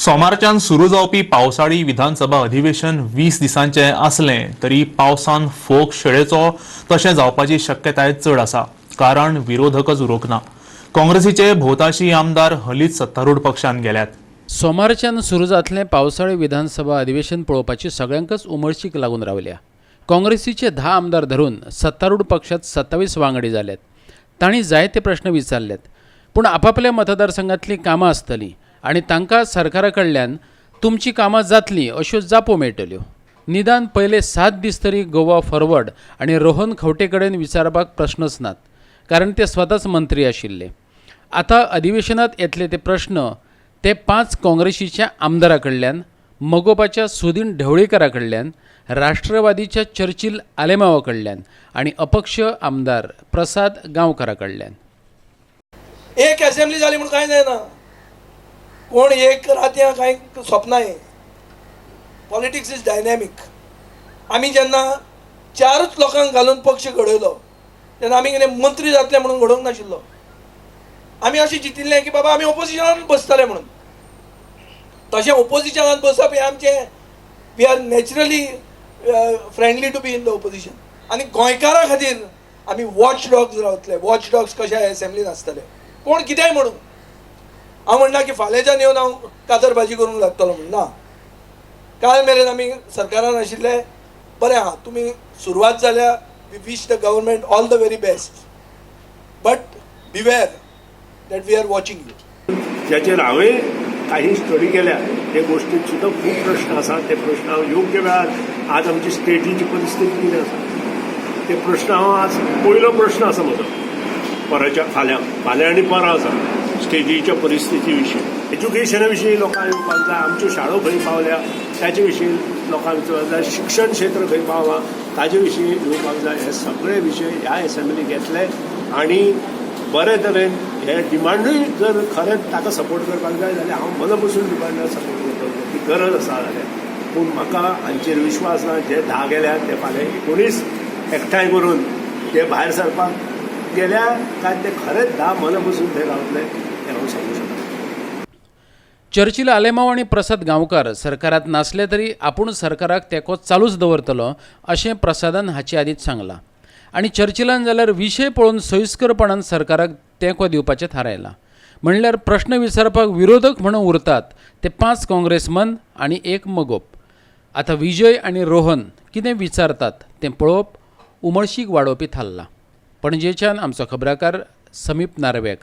सोमारच्यान सुरू जावपी पावसाळी विधानसभा अधिवेशन 20 दिसांचें आसलें तरी पावसान फोग शेळेचो तशें जावपाची शक्यताय चड आसा, कारण विरोधकच उरोंक ना. काँग्रेसीचे भोवताशी आमदार हलीच सत्तारूढ पक्षान गेल्यात. सोमारच्यान सुरू जातलें पावसाळी विधानसभा अधिवेशन पळोवपाची सगळ्यांकच उमळशीक लागून रावल्या. काँग्रेसीचे 10 आमदार धरून सत्तारूढ पक्षात 27 वांगडी जाल्यात. तांणी जायते प्रश्न विचारल्यात, पूण आपापल्या मतदारसंघातलीं कामां आसतलीं आनी तांकां सरकारा कडल्यान तुमचीं कामां जातलीं अश्यो जापो मेळटल्यो. निदान पयले 7 दीस तरी गोवा फॉरवर्ड आनी रोहन खंवटे कडेन विचारपाक प्रश्नच नात, कारण ते स्वताच मंत्री आशिल्ले. आतां अधिवेशनात येतले ते प्रश्न ते 5 काँग्रेसीच्या आमदारा कडल्यान, मगोपाच्या सुदीन ढवळीकरा कडल्यान, राष्ट्रवादीच्या चर्चिल आलेमावा कडल्यान आनी अपक्ष आमदार प्रसाद गांवकारा कडल्यान. एक असेंब्ली जाली म्हणून कांय जायना. कोण एक रातयां कांय सोंपना हें. Politics is dynamic. आमी जेन्ना 4च लोकांक घालून पक्ष घडयलो तेन्ना आमी कितें मंत्री जातले म्हणून घडोवंक नाशिल्लो. आमी अशें चिंतिल्लें की बाबा आमी ओपोजिशनान बसतले म्हणून. तशें ओपोजिशनान बसप हें आमचें, we are naturally friendly to be in the opposition. आनी गोंयकारां खातीर आमी वॉच डॉग्स रावतले. वॉच डॉग्स कशे एसेंब्लीन आसतले, कोण कितेंय म्हणून. हांव म्हणना की फाल्यांच्यान येवन हांव कातरभाजी करूंक लागतलो म्हण ना. काल मेरेन आमी सरकारान आशिल्ले, बरें आहा, तुमी सुरवात जाल्या. We wish the government all the very best, but beware that we are watching you. ज्याचेर हांवें काही स्टडी केल्या ते गोष्टीत सुद्दां खूब प्रश्न आसा. ते प्रश्न हांव योग्य वेळार, आज आमची स्टेटीची परिस्थिती कितें आसा ते प्रश्न हांव आज, पयलो प्रश्न आसा म्हजो पराच्या, फाल्यां फाल्यां आनी परां आसा स्टेजीच्या परिस्थिती विशीं, एज्युकेशना विशीं लोकांक येवपाक जाय. आमच्यो शाळो खंय पावल्या ताचे विशीं लोकांक विचारपाक जाय. शिक्षण क्षेत्र खंय पावलां ताजे विशीं येवपाक जाय. हे सगळे विशय ह्या एसेंब्लीक घेतले आनी बरे तरेन हे डिमांडूय जर खरेंच ताका सपोर्ट करपाक जाय जाल्यार हांव मना पसून डिमांडाक सपोर्ट करतलो, ती गरज आसा जाल्यार. पूण म्हाका हांचेर विश्वास ना. जे 10 गेल्यात ते फाल्यां 19 एकठांय करून ते भायर सरपाक गेल्या काय ते खरेंच 10 मना पसून ते रावतले हें हांव सांगूं शकना. चर्चिल आलेमाव आनी प्रसाद गांवकार सरकारात नासले तरी आपूण सरकाराक तेंको चालूच दवरतलो अशें प्रसादान हाचे आदींच सांगलां आनी चर्चिलान जाल्यार विशय पळोवन सोयिस्करपणान सरकाराक तेंको दिवपाचें थारायलां. म्हणल्यार प्रश्न विचारपाक विरोधक म्हणून उरतात ते 5 काँग्रेसमन आनी 1 मगोप. आतां विजय आनी रोहन कितें विचारतात तें पळोवप उमळशीक वाडोवपी थारलां. पणजेच्यान आमचो खबराकार समीप नार्वेकार.